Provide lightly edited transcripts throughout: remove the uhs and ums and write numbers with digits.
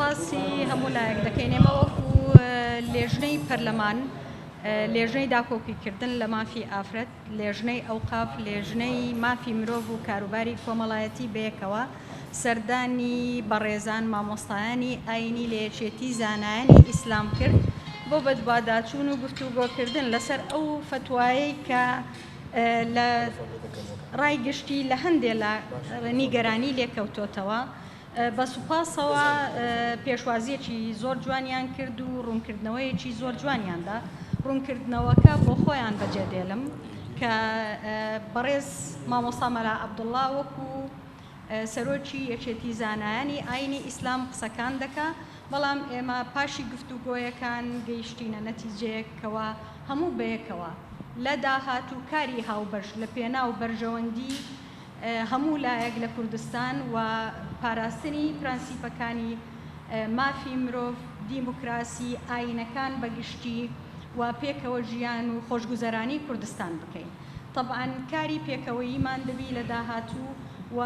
سوپاسی هەموو لایەک دەکەین. ئێمە وەکو لێژنەی پەرلەمان، لێژنەی داکۆکیکردن لە مافی ئافرەت، لێژنەی ئەوقاف، لێژنەی مافی مرۆڤ و کاروباری کۆمەڵایەتی بەیەکەوە سەردانی بەڕێزان مامۆستایانی ئاینی لە یەکێتی زانایانی ئیسلام کرد بۆ بەدواداچوون و گفتوگۆکردن لەسەر ئەو فەتوایەی کە لە ڕای گشتی لە هەندێ لە نیگەرانی لێکەوتۆتەوە. بە سوپاسەوە پێشوازییەکی زۆر جوانیان کرد و ڕوونکردنەوەیەکی زۆر جوانیان دا. ڕوونکردنەوەکە بۆ خۆیان بەجێ دێلم کە بەڕێز مامۆستا مەلا عەبدوڵڵا وەکو سەرۆکی یەکێتی زانایانی ئاینی ئیسلام قسەکان دەکا، بەڵام ئێمە پاشی گفتوگۆیەکان گەیشتینە نەتیجەیەک کەوا هەموو بەیەکەوە لە داهاتوو کاری هاوبەش لە پێناو بەرژەوەندی هەموو لایەک لە کوردستان و پاراستنی پرەنسیپەکانی مافی مرۆڤ، دیموکراسی، ئایینەکان بە گشتی و پێکەوە ژیان و خۆشگوزەرانی کوردستان بکەین. تەبعەن کاری پێکەوەییمان دەبی لە داهاتوو و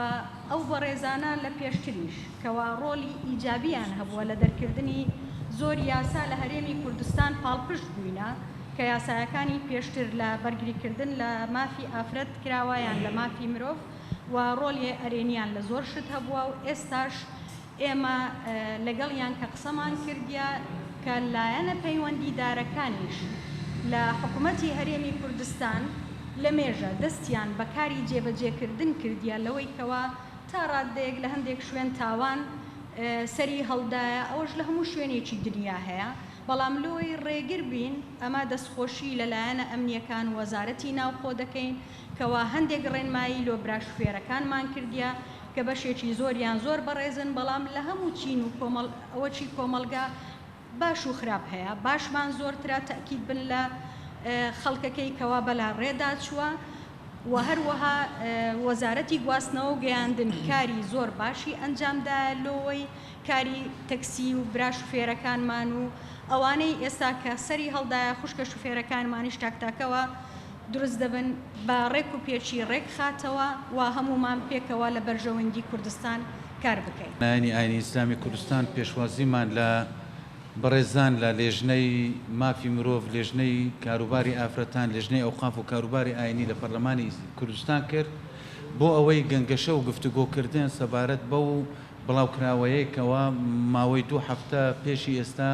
ئەو بەڕێزانە لە پێشتریش کەوا ڕۆڵی ئیجابییان هەبووە لە دەرکردنی زۆر یاسا لە هەرێمی کوردستان پاڵپشت بووینە کە یاسایەکانی پێشتر لە بەرگریکردن لە مافی ئافرەت کراوە یان لە مافی مرۆڤ و ڕۆڵی ئەرێنیان لە زۆر شت هەبووە و ئێستاش ئێمە لەگەڵیان کە قسەمان کردیە کە لایەنە پەیوەندیدارەکانیش لە حکومەتی هەرێمی کوردستان لە مێژە دەستیان بە کاری جێبەجێکردن کردیە لەوەی کەوا تا ڕاددەیەک لە هەندێک شوێن تاوان سەری هەڵدایە ئەوەش لە هەموو شوێنێکی دنیا هەیە بەڵام لۆی ڕێگر بین ئەمە دەستخۆشی لە لایەنە ئەمنیەکان و وەزارەتی ناوخۆ دەکەین کەوا هەندێک ڕێنمایی لۆ برا شوفێرەکانمان کردیە کە بەشێکی زۆریان زۆر بەڕێزن بەڵام لە هەموو چین و کۆمەڵ ئەوەچی کۆمەڵگا باش و خراپ هەیە باشمان زۆرترە تەئکید بن لە خەڵکەکەی کەوا بەلا ڕێدا چووە و هەروەها وەزارەتی گواستنەوە و گەیاندن کاری زۆر باشی ئەنجام دایە لۆوەی کاری تەکسی و برا شوفێرەکانمان و ئەوانەی ئێستا کە سەری هەڵدایە خوشکە شوفێرەکانمانیش تاک تاکەوە دروست دەبن بە ڕێک و پێکی ڕێک خاتەوە و هەموومان پێکەوە لە بەرژەوەندی کوردستان کار بکەین. لایەنی ئاینی ئیسلامی کوردستان پێشوازیمان لە بەڕێزان لە لێژنەی مافی مرۆڤ، لێژنەی کاروباری ئافرەتان، لێژنەی ئەوقاف و کاروباری ئاینی لە پەرلەمانی کوردستان کرد بۆ ئەوەی گەنگەشە و گفتوگۆکردن سەبارەت بەو بڵاوکراوەیەی کەوا ماوەی دوو هەفتە پێشی ئێستا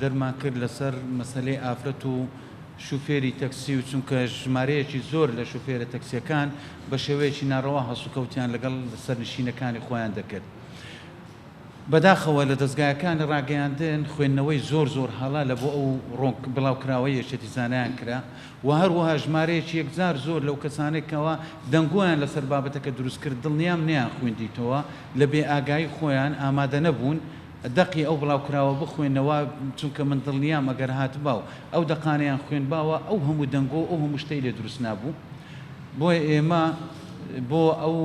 دەرمان کرد لەسەر مەسەلەی ئافرەت و شوفێری تەکسی و چونکە ژمارەیەکی زۆر لە شوفێرە تەکسیەکان بە شێوەیەکی ناڕەوا هەڵسوکەوتیان لەگەڵ سەرنشینەکانی خۆیان دەکرد. بەداخەوە لە دەزگایەکانی ڕاگەیاندن خوێندنەوەی زۆر زۆر هەڵە لە بۆ ئەو ڕۆن بڵاوکراوەی یەکێتی زانایان کرا و هەروەها ژمارەیەکی یەکجار زۆر لەو کەسانەی کەوا دەنگۆیان لەسەر بابەتەکە دروست کرد دڵنیام نەیان خویندیتەوە لە بێ ئاگایی خۆیان ئامادە نەبوون دەقی ئەو بڵاوکراوە بخوێنەوە چونکە من دڵنیام ئەگەر هاتبا و ئەو دەقانەیان خوێندباوە ئەو هەموو دەنگۆ و ئەو هەموو شتەی لێ دروست نابوو بۆیە ئێمە بۆ ئەو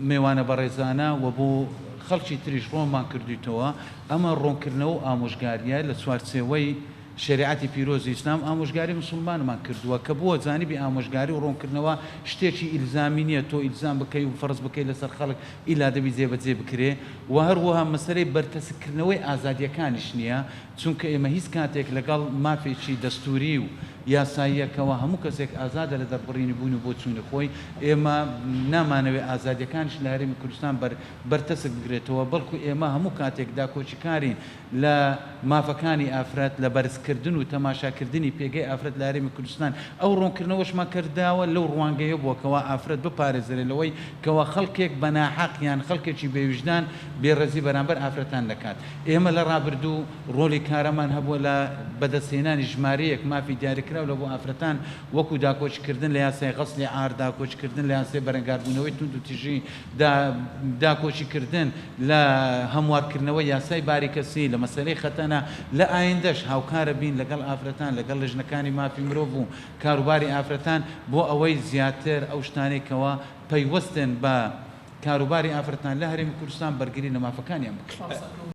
مێوانە بەڕێزانە و بۆ خەڵکی تریش ڕۆنمان کردویتەوە ئەمە ڕۆنکردنەوە و ئامۆژگاریە لە چوارچێوەی شەریعەتی پیرۆزی ئیسلام ئامۆژگاری موسوڵمانمان کردووە کە بۆ جانبی ئامۆژگاری و ڕۆنکردنەوە شتێکی ئیلزامی نیە تۆ ئیلزام بکەی و فەرز بکەی لەسەر خەڵک ئیلا دەبی جێبەجێ بکرێ و هەروەها مەسەلەی بەرتەسک کردنەوەی ئازادیەکانیش نیە چونکە ئێمە هیچ کاتێک لەگەڵ مافێکی دەستوری و یاساییە کەوا هەموو کەسێک ئازادە لە دەربڕینی بوون و بۆچوونی خۆی ئێمە نامانەوێ ئازادیەکانیش لە هەرێمی کوردستان بەر بەرتەسک بکرێتەوە بەڵکو ئێمە هەموو کاتێک داکۆکیکارین لە مافەکانی ئافرەت، لە بەرزکردن و تەماشاکردنی پێگەی ئافرەت لە هەرێمی کوردستان، ئەو ڕوونکردنەوەشمان کە داوە لەو ڕوانگەیە بووە کەوا ئافرەت بپارێزرێ لەوەی کەوا خەڵکێک بە ناحەق یان خەڵکێکی بێویژدان بێڕێزی بەرامبەر ئافرەتان نەکات. ئێمە لە ڕابردوو ڕۆڵی کارامان هەبووە لە بەدەستهێنانی ژمارەیەک مافی دیاریکراو لە بۆ ئافرەتان وەکو داکۆکیکردن لە یاسای غەسلی عار، داکۆکیکردن لە یاسای بەرەنگاربوونەوەی توندوتیژی، داکۆکیکردن لە هەموارکردنەوەی یاسای باری کەسی، لە مەسەلەی خەتەنە، لە ئایندەش هاوکارە بین لەگەڵ ئافرەتان، لەگەڵ لێژنەکانی مافی مرۆڤ و کاروباری ئافرەتان بۆ ئەوەی زیاتر ئەو شتانەی کەوا پەیوەستن بە کاروباری ئافرەتان لە هەرێمی کوردستان بەرگری لە مافەکانیان بکەین.